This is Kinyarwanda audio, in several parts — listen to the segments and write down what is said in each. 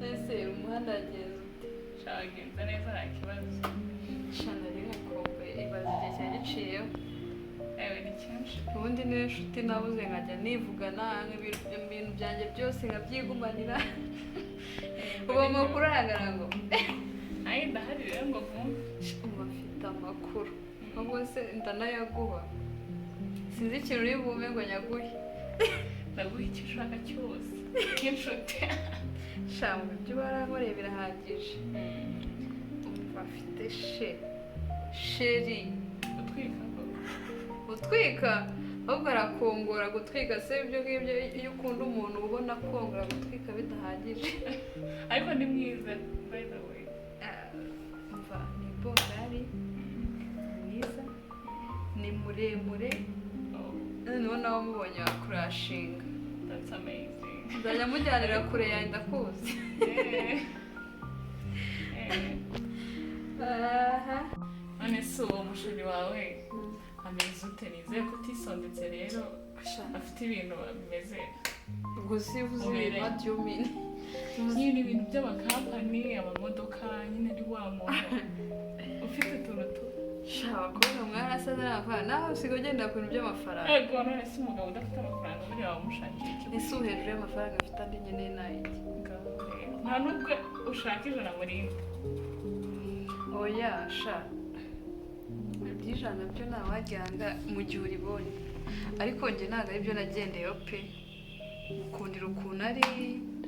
None se umuhanda wagenze ute? Shagenze neza, nta kibazo. Sha, nari nkukumbuye. Ibaze igihe cyari giciyeho. Ewe, ni kenshi. Ubundi niyo nshuti nabuze nkajya nivugana ibintu byanjye byose nkabyigumanira. Ubu amakuru arangana ngo Ayi, ndahari rero ngo vumve. Ubu mfite amakuru, ahubwo se ndanayaguha? Sinzi ikintu uri bumve ngo nyaguhe. Ndaguha icyo ushaka cyose nk'inshuti. Sha, mu byo barankoreye birahagije. Umva, mfite chéri. Utwika koko? Utwika, ahubwo arakongora. Gutwika se ibyo ngibyo, iyo ukunda umuntu uba ubona kongora gutwika bidahagije. Ariko ni mwiza, by the way? Ah, umva, ni bogari, mwiza, ni muremure. Oh. Noneho nawe umubonye wakurashinga. That's amazing. Nzajya mujyanira kure yanjye, ndakuzi. Aha. None se uwo muchéri wawe ameze ute? Nizeye ko utisondetse rero. Sha, afite ibintu bimeze ubwo si uvuze Ubereye. ibintu, what do you mean? Nyine ibintu by'amakampani, amamodoka, nyine ari wa muntu ufite utuntu tu Sha, abakobwa mwarasaze n'amafaranga, nawe usigaye ugendera ku bintu by'amafaranga. Ego, none se umugabo udafite amafaranga buriya wamushakiye iki? Ese ubu hejuru y'amafaranga afite andi nkeneye n'ayiki? Ngaho rero, nta nubwo ushaka 100 mu rindi? Oya sha, iby'ijana byo ntawajyanga mu gihe uribonye, ariko njye ntabwo aribyo nagendeyeho pe. Mukundira ukuntu ari,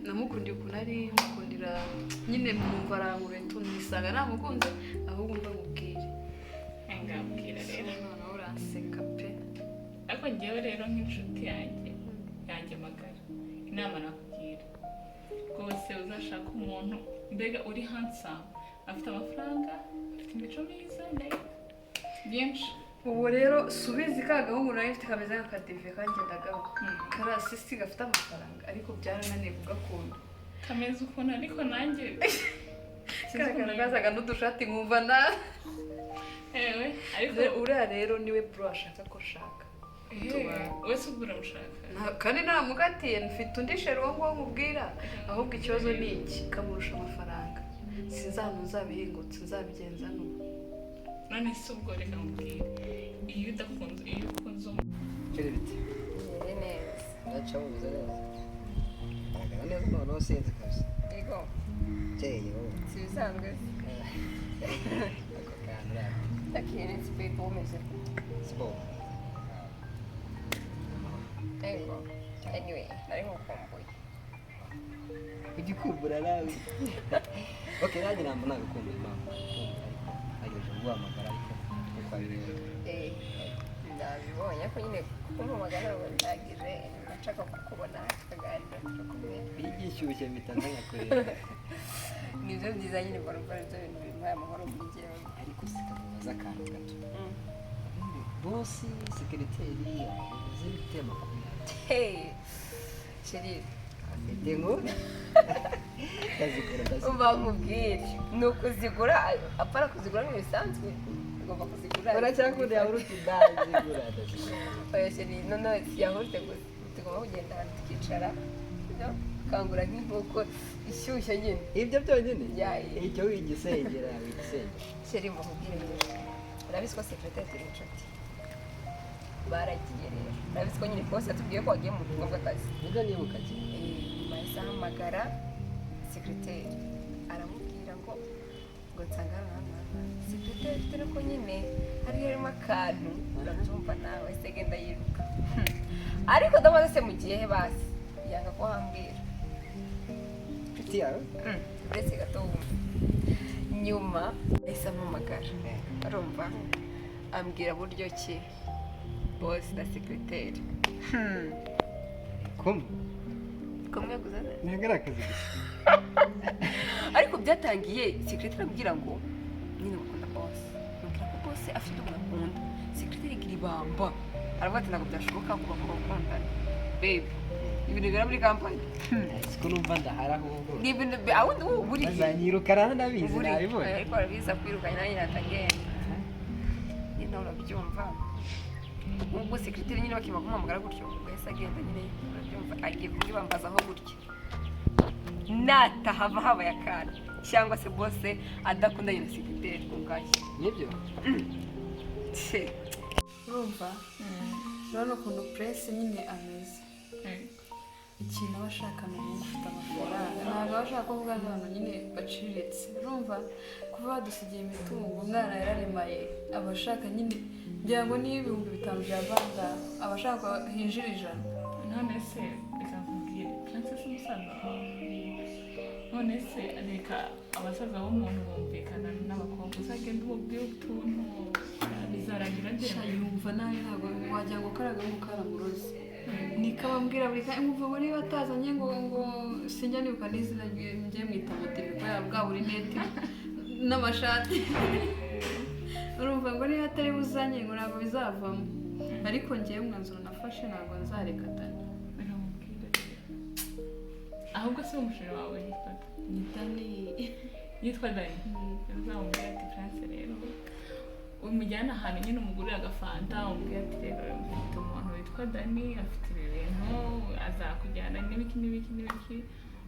namukundiye ukuntu ari, mukundira nyine mwumva aranguruye tunisanga namukunze. Ahubwo mba mubwire. Ngambwira rero. Noneho uranseka pe. Ariko ngewe rero nk'inshuti yanjye magara, inama nakugira rwose, uzashaka umuntu mbega uri handsome, afite amafaranga, afite imico myiza, like byinshi. Ubu rero subizi ka gahungu nawe mfite kameze nk'akadive kangendagaho, karasisi gafite amafaranga, ariko byarananiye kugakunda. Kameze ukuntu, ariko nanjye sinzi Kariya ukuntu. Kantu kazaga n'udushati nkumva na Ewe, ariko uriya rero niwe bro ashaka ko nshaka. Wese ubwo uramushaka? Kandi namugatiye, mfite undi chéri, uwo nguwo nkubwira. Ahubwo ikibazo ni iki: kamurusha amafaranga. Sinzi ahantu nzabihingutse, nzabigenza n'ubu. None se ubwo reka nkubwire, iyo udakunze, iyo ukunze umuntu Chéri, bite? Meze neza. Ndaca mumeze neza, garagara neza noneho, sinzi kabisa. Yego. Ukeye wowe. Si ibisanzwe se? Ako kantu uriya. Ndakirenze babe, umeze? Siporo. Yego. Anyway, nari nkukumbuye. Ujya ukumbura nawe? Ok, nanjye ntabwo nagukumbuye, mama, nagukumbuye, ariko nagerageje kuguhamagara, ariko nkuko wabibonye. Eh, nabibonye, ariko nyine kumpamagara ntabwo bihagije, mba nshaka kukubona tukaganira turi kumwe. Iyo igishyushye mpita nza nkakureba. Nibyo byiza nyine, mbona mbona ibyo bintu bimpaye amahoro muri jyewe. Ariko sikamubaza akantu gato. Boss, secretary bimeze bite? Amakuru yawe? Hey chéri. Afite inkuru, ndazigura, ndazigura. Umva nkubwire, ni ukuzigura, apara kuzigura nk'ibisanzwe, ugomba kuzigura. Uracyakunda yawurute? Ndazigura, ndazigura. Oya chéri, noneho si yawurute gusa, tugomba kugenda ahantu tukicara, sibyo? Ukangura nk'inkoko ishyushye nyine. Ibyo byonyine? Yaye. Icyo wigisengera, wigisengera. Chéri, mukubwire rero, urabizi ko secretary turi inshuti. Baragiye rero, urabizi ko nyine bose yatubwiye ko wagiye mu butumwa bw'akazi. Nibyo nibuka cyane. Nyuma yahise ahamagara secretary, aramubwira ngo nsanga hano hano hano. Secretary dore ko nyine hari harimo akantu, urabyumva nawe, se genda yiruka. Ariko ndamaze se mu gihe basi yanga ko hambwira. Inshuti yawe? Uretse gato wumva, nyuma yahise ampamagara, arumva ambwira buryo ki boss na secretary Kumwe? Kumwe gusa. Ntabwo ari akazi gusa. Ariko byatangiye secretary ambwira ngo nyine bakunda boss, ambwira ko boss afite umuntu akunda. Secretary igira ibamba, aravuga ati ntabwo byashoboka ngo bakaba bakundana. Babe, ibintu bibera muri company. Siko numva ndahari ahubwo. Ni ibintu awundi ubu buri Bazanyirukana, ndabizi. Buri Nabibonye. Ariko barabiza kwirukana, nanjye natagenda nyine, urabyumva. Ubwo secretary nyine bakima kumuhamagara gutyo, ubwo yahise agenda nyine, urabyumva, agiye kumwibambazaho gutya. Natahava habaye akantu cyangwa se bose adakundanye na secrétaire ubwayo. Nibyo. Tse. Urumva, urabona ukuntu Prince nyine ameze. Ikintu aba ashaka ni umuhungu ufite amafaranga, ntabwo aba ashaka kuvuga n'abantu nyine baciriritse. Urumva, kuba badusigiye imitungo, umwana yararemaye, aba ashaka nyine, ngira ngo niyo 5000 bya banda aba ashaka hinjira 100. None se reka nkubwire, Prince si umusaza wawe? None se reka, abasaza b'umuntu bumvikana n'abakobwa. Uzagenda umubwire utuntu, bizarangira Sha, byemewe. Yumva nabi, ntabwo wagira ngo karagahungu karamuroze. Niko abambwira buri kanya, nkumva ngo niba atazanye ngo sinjya nibuka n'izina rye, njye mwita mudive kubera bwa burinete n'amashati. Urumva, ngo niba atari buzanye ngo ntabwo bizavamo. Ariko ngewe umwanzuro nafashe, ntabwo nzareka Dani. Reka nkubwire rero. Ahubwo se umusheri wawe yitwa nde? Ni Dani. Yitwa Dani. Uzamubwira ati Prince rero, umujyane ahantu nyine, umugurire agafanta, umubwire ati rero mfite umuntu witwa Dani, afite ibi bintu, azakujyana n'ibiki n'ibiki n'ibiki.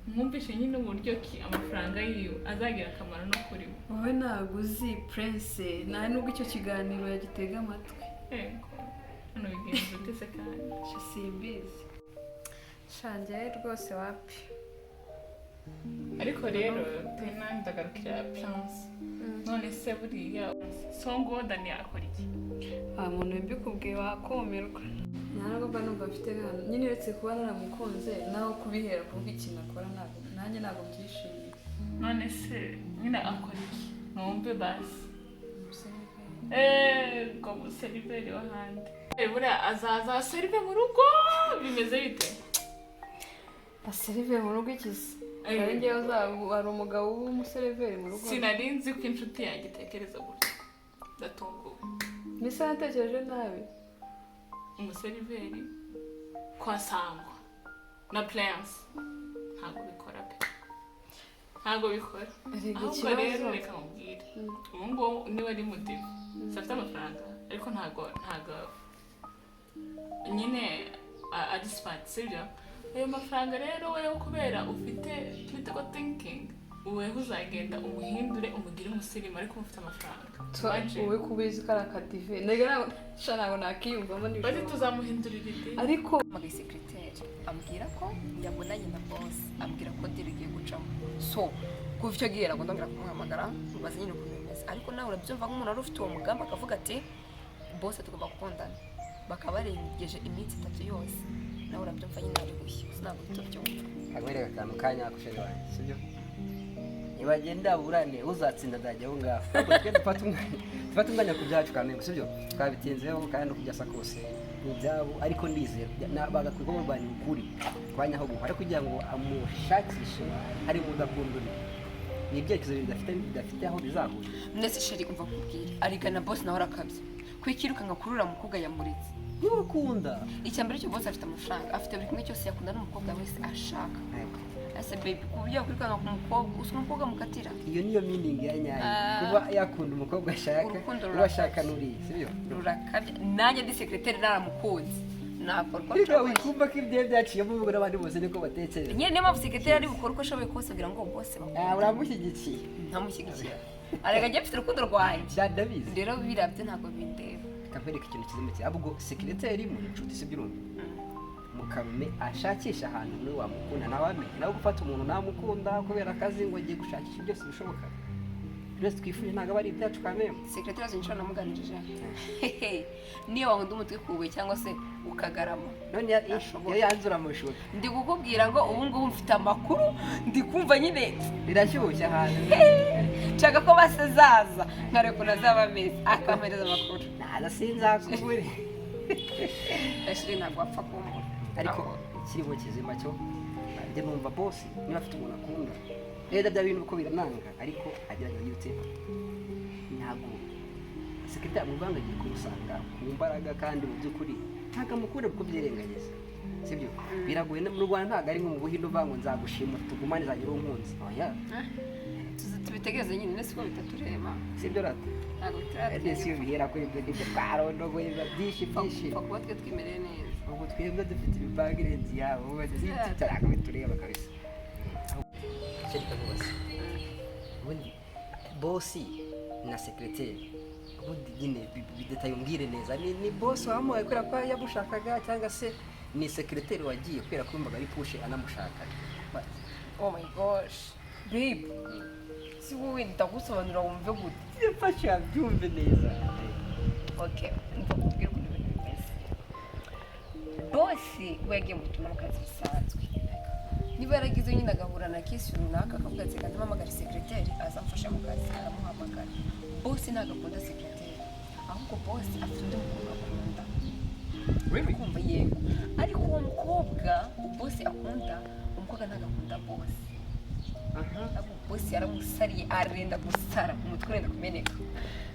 Mwumvishe nyine uburyo ki amafaranga yiwe azagira akamaro no kuri we. Wowe ntabwo uzi Prince, nta nubwo icyo kiganiro yagitega amatwi. Yego, hano bigenza ute se kandi? Sha, simbizi shanjye rwose, wapi. Ariko rero tena ndagarukira Prince. None se buriya songo Dani akora iki? Wa muntu, mbikubwiye wakumirwa. Nta nubwo mba numva mfite hano nyine, uretse kuba naramukunze, naho kubihera kuvuga ikintu akora, ntabwo nanjye ntabwo byishimiye. None se nyine akora iki, numve basi? Ego, umuseriveri w'ahandi. Buriya azaza serive mu rugo, bimeze bite? Aserive mu rugo ikizi? Hari ngewe uzaba hari umugabo w'umuseriveri mu rugo? Sinari nzi ko inshuti yanjye itekereza gutya, ndatunguwe. Mbese natekereje nabi? Umuseriveri kwa Sangwa na Prince, ntabwo bikora pe, ntabwo bikora. Erega Ahubwo rero ikibazo reka mubwire, ubu ngubu niba ari mudive, si afite amafaranga, ariko ntabwo nyine ari smart, sibyo? Ayo mafaranga rero wewe kubera ufite critical thinking, wewe uzagenda umuhindure, umugire umusirimu, ariko ufite amafaranga. Imagine. Wowe kubizi ko ari akadive, ntabwo sha, ntabwo nakiyumvamo. Bazi Ntibishoboka. Tuzamuhindurira idini. Ariko Hamagaye secrétaire, ambwira ko yabonanye na boss, ambwira ko deal igiye gucamo. So kuva icyo gihe ntabwo ndongera kumuhamagara mubaze nyine ukuntu bimeze. Ariko nawe urabyumva, nk'umuntu wari ufite uwo mugambi akavuga ati boss tugomba gukundana, bakaba barengeje iminsi 3 yose, nawe urabyumva nyine ari gushya, ntabwo uhita ubyumva. Akwereka akantu ka nyako, chéri wanjye, sibyo? Nibagenda burane, uzatsinda azajya aho ngaho. Ahubwo twe dufate umwanya ku byacu kandi, sibyo? Twabitinzeho kandi no kubyasa kose ni ibyabo, ariko ndizera bagakwiye kuba barwanya ukuri kwa nyaho guhora kugira ngo amushakishe harimo udakunda undi. Ni ibyerekezo bibiri bidafite aho bizahurira. Ndetse chéri, umva kubwira, arigana boss nawe arakabye kwikirukanka kuri uriya mukobwa yamuritse. Niba ukunda Icya mbere cyo, boss afite amafaranga, afite buri kimwe cyose, yakunda n'umukobwa wese ashaka. Ese baby, ku buryo yakwirukanka ku mukobwa, uzi umukobwa mukatira? Iyo niyo meaning ya nyayo. Ah. Kuba yakunda umukobwa ashaka, Urukundo uwo ashaka n'uriya, sibyo? Rurakabye. Nanjye ndi secrétaire naramukunze, nakora uko Ariko nshoboye. wikumva ko ibyo byaciyemo uvuga n'abandi bose niko batekereza. Nyine niyo mpamvu secrétaire ari bukore uko ashoboye kose kugira ngo bose Ah, bakunde. uramushyigikiye. Ntamushyigikira, arega njye mfite urukundo rwanjye. Ndabizi. Rero birabyo ntabwo bindeba. Reka nkwereke ikintu kizima cyane. Ahubwo secrétaire muri inshuti, sibyo? Urumva, mukarume ashakisha ahantu niwe wamukunda, nawe amenye nawe gufata umuntu namukunda kubera akazi ngo agiye gushakisha byose bishoboka byose twifuje, ntabwo aba ari ibyacu kameme. Secrétaire azi inshuro namuganirije. Hehe, niyo wankunda umutwe kubuye cyangwa se ukagarama. None iyo yanze uramushura. Ndi kukubwira ngo ubu ngubu mfite amakuru, ndi kumva nyine Birashyushye ahantu. Nshaka ko basazaza nkareba ukuntu azaba ameze, akampereza amakuru. Naza sinzakubure. Ashiri, ntabwo wapfa kumbura. Ariko ikiriho kizima cyo, njye numva boss niba afite umuntu akunda rero, bya bintu uko birananga, ariko agerageza yutse. Ntabwo secrétaire amubwira ngo agiye kumusanga ku mbaraga, kandi mu by'ukuri ntabwo amukunda kuko byirengagiza, sibyo? Biragoye mu Rwanda, ntabwo ari nko mu Buhinde uvuga ngo nzagushima tugumane nzagera unkunze, oya. Tubitegereze nyine, nese ko bitatureba. Sibyo rata? Ntabwo Ese iyo bituratureba. bihera kuri ibyo ngibyo twarondogoye, biba byinshi byinshi. Pfa kuba twe twimereye neza. Ubu twebwe dufite ibipangu irenze iyabo, ntabwo bitureba kabisa. Chéri, kamubaza, ubundi boss na secrétaire, ubundi nyine bidetaye umbwire neza, ni boss wamuhaye kubera ko yamushakaga, cyangwa se ni secrétaire wagiye kubera ko yumvaga ari pushe anamushaka? Oh my gosh, babe, si wowe ndagusobanurira wumve gute? Mfasha byumve neza. Okay, mva kubwira ukuntu ibintu bimeze. Boss we yagiye mu butumwa mu kazi bisanzwe. Niba yaragize nyine agahura na case runaka, akavuga ati: "Reka ndamuhamagara secrétaire azamfasha mu kazi." Aramuhamagara. Boss ntabwo akunda secrétaire, ahubwo boss afite undi mukobwa akunda. Really? Kumva? Yego, ariko uwo mukobwa boss akunda, umukobwa ntabwo akunda boss. Ahubwo boss yaramusariye, arenda gusara, umutwe urenda kumeneka.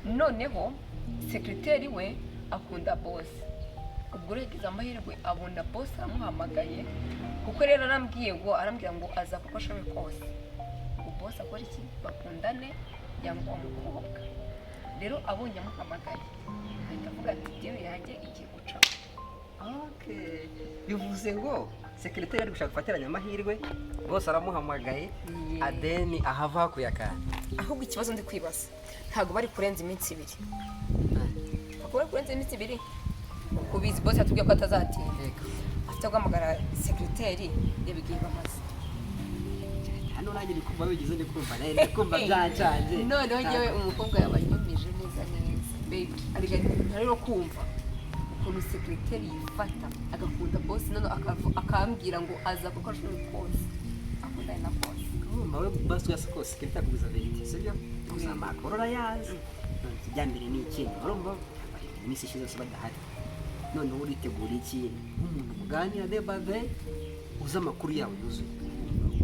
Noneho secrétaire we akunda boss. Ubwo rero yagize amahirwe abona boss aramuhamagaye, kuko rero arambwiye ngo, arambwira ngo aza kuko ashoboye kose ngo boss akora iki, bakundane, yanga uwo mukobwa. Rero abonye amuhamagaye, ahita avuga ati: "Deal yanjye igiye gucamo." Okay. Bivuze ngo secrétaire ari gushaka gufatiranya amahirwe, bose aramuhamagaye, adeni ahava hakuye akantu. Ahubwo ikibazo ndi kwibaza, ntabwo bari kurenza iminsi 2, ntabwo bari kurenza iminsi 2. Kubizi boss yatubwiye ko atazatinda. Afite guhamagara secrétaire, reba igihe bamaze. Hano nanjye ndi kumva bigize, ndi kumva nawe, ndi kumva byancanze. Noneho njyewe umukobwa yaba anyumije neza neza, baby. Ariko rero kumva ukuntu secrétaire yifata agakunda boss, noneho akambwira ngo aza kuko ashoboye kose akundane na boss. Urumva we basi uyase kose secrétaire akubuza vérité, sibyo? Gusa amakuru urayazi. None ikijyambere ni ikindi, urumva iminsi ishize yose badahari, noneho uritegura iki nk'umuntu muganira day by day, uzi amakuru yawe yuzuye?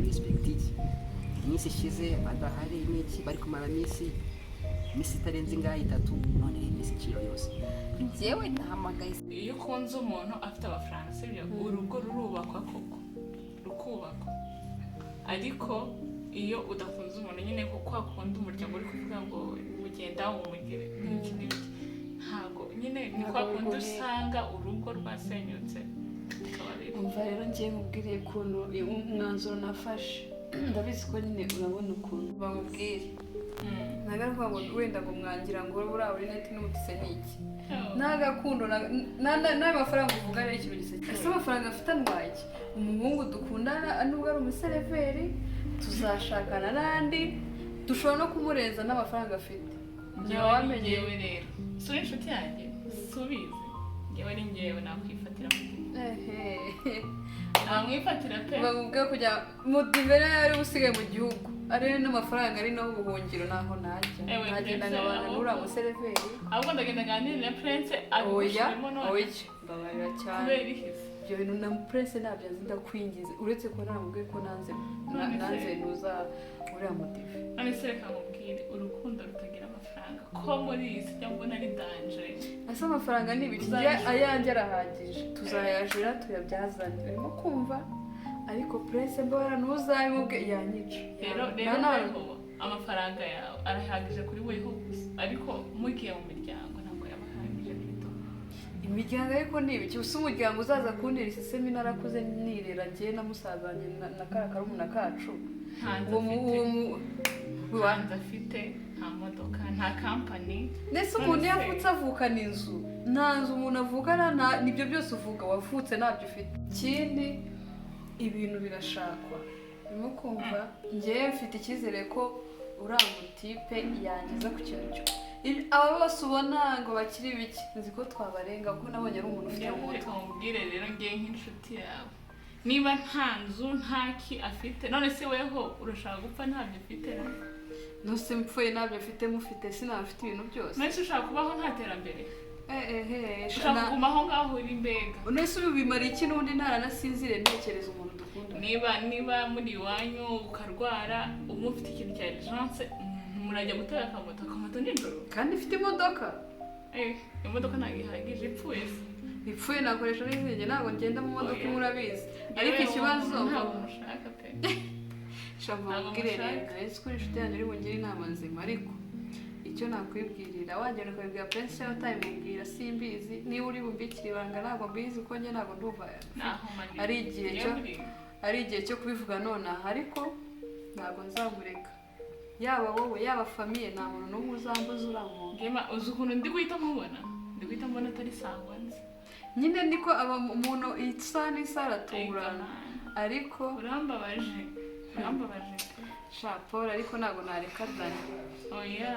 Respect iki iminsi ishize badahari n'iki bari kumara iminsi itarenze ingahe, 3, none iminsi iciyeho yose. Njyewe nahamagaye. Iyo ukunze umuntu afite amafaranga, sibyo, urugo rurubakwa koko, rukubakwa. Ariko iyo udakunze umuntu nyine, kuko akunda umuryango, uri kuvuga ngo ugenda umugire n'iki n'iki, ntabwo nyine ni kwa Ntabwo kundi bigoye. usanga urugo rwasenyutse, bikaba bibi. Umva rero, ngiye nkubwire ukuntu umwanzuro nafashe. Ndabizi ko nyine urabona ukuntu bamubwire. Ntabwo ari ukuvuga ngo wenda ngo mwangira ngo buriya uri neti n'ubutise ni iki, n'agakundo n'ayo mafaranga uvuga rero, ikintu giseke. Ese amafaranga afite antwaye iki? Umuhungu dukundana, nubwo ari umuseriveri, tuzashakana n'andi, dushobora no kumurenza n'amafaranga afite. Njyewe Wamenye. Njyewe rero si uri inshuti yanjye, si ubizi, njyewe ari njyewe nakwifatira mu gihe Ehe. namwifatira pe. Bamubwiye kujya mudivera yari usigaye mu gihugu, ari n'amafaranga, ari naho ubuhungiro, naho najya Ewe, nkagenda Prince, nkabana n'uriya ahubwo- museriveri. Ahubwo ndagenda nganire na Prince Oya. abigushiremo none. Oya, mbabarira cyane. Kubera ihise? Ibyo bintu na Prince ntabyo nzi, ndakwingize, uretse ko namubwiye ko nanze None se- nanze nuza uriya mudive. None se reka nkubwire, urukundo rutagira amafaranga ko muri iyi si cyangwa mbona ari danger. Ese amafaranga ni ibiki? Uzayishura. Njye ayanjye arahagije, tuzayajura tuyabyazane, urimo kumva? Ariko Prince mbora ntuzabimubwe, yanyica. Rero rero weho amafaranga yawe arahagije kuri weho gusa, ariko mugiye mu miryango ntabwo yaba ahagije plutôt. Imiryango ariko ni ibiki? Usa umuryango uzaza kuntera isesemi narakuze nirera njye na musaza wanjye na kariya karumuna kacu. Nta nzu Uwo mu afite. uwo mu Nta nzu afite, nta modoka, nta company. Ndetse umuntu iyo None se- avutse avukana inzu? Nta nzu umuntu avukana, nta nibyo byose uvuga, wavutse ntabyo ufite. Ikindi, ibintu birashakwa, urimo kumva? Njyewe mfite icyizere ko uriya mutipe yangeza ku kintu cyo aba bose ubona ngo bakiri bike, nzi ko twabarenga, kuko nabonye ari umuntu ufite mu mutwe. Reka nkubwire rero, ngiye nk'inshuti yawe, niba nta nzu nta ki afite, none se weho urashaka gupfa ntabyo ufite? Nuse mpfuye ntabyo mfite, mufite sinaba mfite ibintu byose? None se ushaka kubaho nta terambere? Ehe. Ushaka kuguma aho ngaho uri mbega? None se ubu bimara iki n'ubundi ntaranasinzire ntekereza umuntu dukunda? Niba muri iwanyu ukarwara, uba ufite ikintu cya urgence, murajya gutega akamoto nijoro? Kandi ifite imodoka. Eh, imodoka ntabwo ihagije, ipfuye se? Ipfuye nakoresha n'izindi, ntabwo ngenda mu modoka imwe, urabizi. Ariko Yewe, ikibazo uwo muntu ntabwo mushaka pe. Shava, Ntabwo mubwire rero. mushaka. Nari ko inshuti yanjye uri bungire inama nzima, ariko icyo nakwibwirira, wagenda ukabibwira Prince cyangwa utayimubwira simbizi. Niba uri bumbikire ibanga ntabwo mbizi, kuko njye ntabwo ndumva Naho manini. ari igihe Yewe ari igihe cyo kubivuga nonaha, ariko Ntabwo nzamureka, yaba wowe, yaba famille, nta muntu n'umwe uzambuza uriya muntu. Gema, uzi ukuntu ndi guhita mubona, ndi guhita mbona atari Sangwa nzi. Nyine niko aba umuntu, isaha n'isaha aratungurana, ariko Urambabaje, urambabaje pe. Sha Paul, ariko ntabwo nareka Dani. Oya.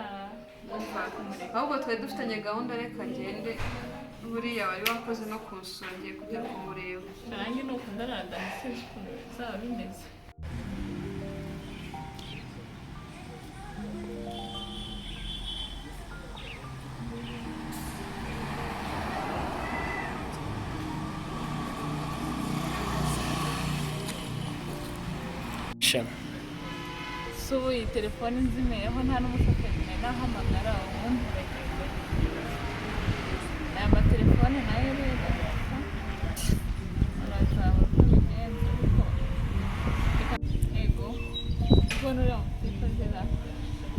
Ahubwo twari dufitanye gahunda, reka ngende. Buriya wari wakoze no kunsura, ngiye kujya kumureba. Nanjye nukundana na Dani sinzi ukuntu bizaba bimeze. Shema. Si ubu iyi telefone nzimeyeho, nta n'umushoferi nari nahamagara, ubundi uragenda. Aya matelefone nayo rero urazaba uko bigenza, ariko reka ego ubona uriya mutipe azira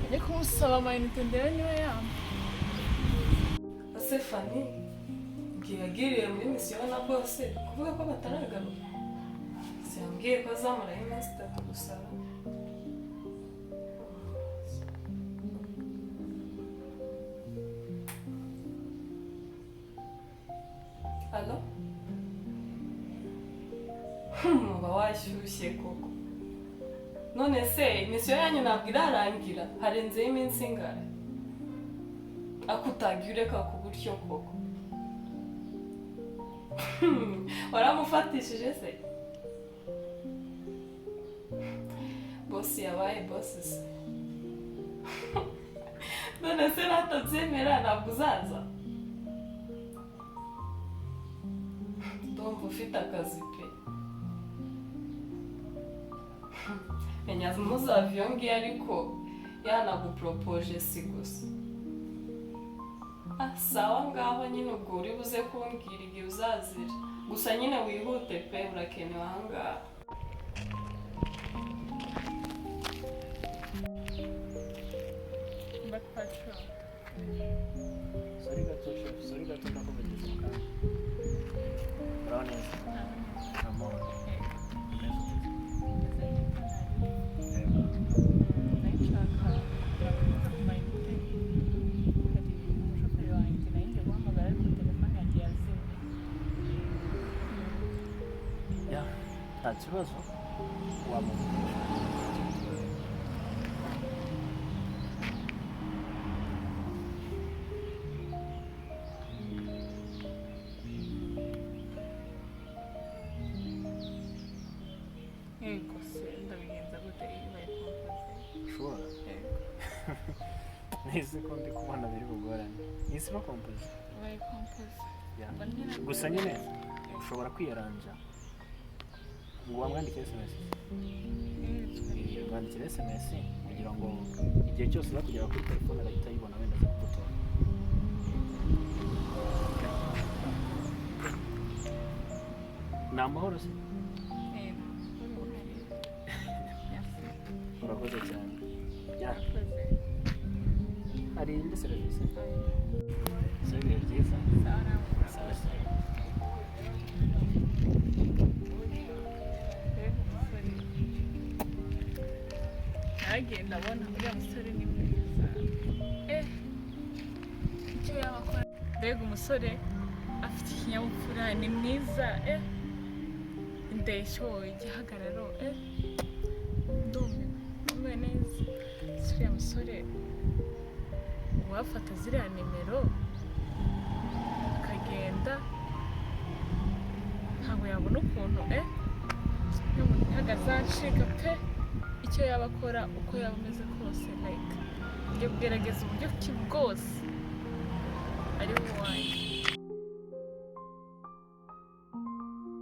njye kumusaba amayinite ndebe niba yampa. Ese Fani igihe yagiriye muri misiyo na bose kuvuga ko bataragaruka, siyambwiye ko azamarayo iminsi 3 gusa? Allo? Uba washyushye koko! None se misiyo yanyu ntabwo irarangira? Harenzeho iminsi ingahe? Akutagiye ureka ku buryo koko waramufatishije se? Bosi yabaye bosi se. None se natabyemera ntabwo uzaza? Ndumva ufite akazi pe. Menya muzava iyo ngiyo, ariko yanaguporopoje si gusa. Ah, sawa, ngaho nyine ubwo uri buze kumbwira igihe uzazira. Gusa nyine wihute pe, urakenewe ahangaha. Mbakwacu. Sorry gato chef, sorry gato, ndakuvugisha mu kanya. Uraho neza? Amahoro. Umeze ute? Yego. Nshaka kugira ngo nze ku mayinite, hari umushoferi wanjye nayo ngiye guhamagara, ariko telefone yanjye yazimye. Ya, nta kibazo, wamuvugisha. Yego se, ndabigenza gute iyo ibaye composé? Sure, yego. Nahise ko ndi kubona biri bugorane. Nisi ba composé. Ibaye composé. Ya. Ubwo nyine Gusa nyine ushobora kwiyaranja. Ngo wamwandikire SMS. Mwandikire SMS kugira ngo igihe cyose uza kugera kuri telefone arahita ayibona, wenda aza kugutora. Ni amahoro se? Eh, merci. Urakoze cyane. Ya, Urakoze. hari indi serivisi? Si ibihe byiza. Sawa nawe. Sawa sawa. Mbega umusore! Naragiye ndabona uriya musore ni mwiza. Eh, icyo yaba akora! Mbega umusore, afite ikinyabupfura, ni mwiza. Eh, indeshyo, igihagararo, eh, ndumiwe, ndumiwe neza. Ese uriya musore uwafata ziriya nimero akagenda, ntabwo yabona ukuntu? Eh, ntabwo azacika pe. Icyo yaba akora, uko yaba ameze kose, like ngiye kugerageza uburyo ki bwose ari we wanjye.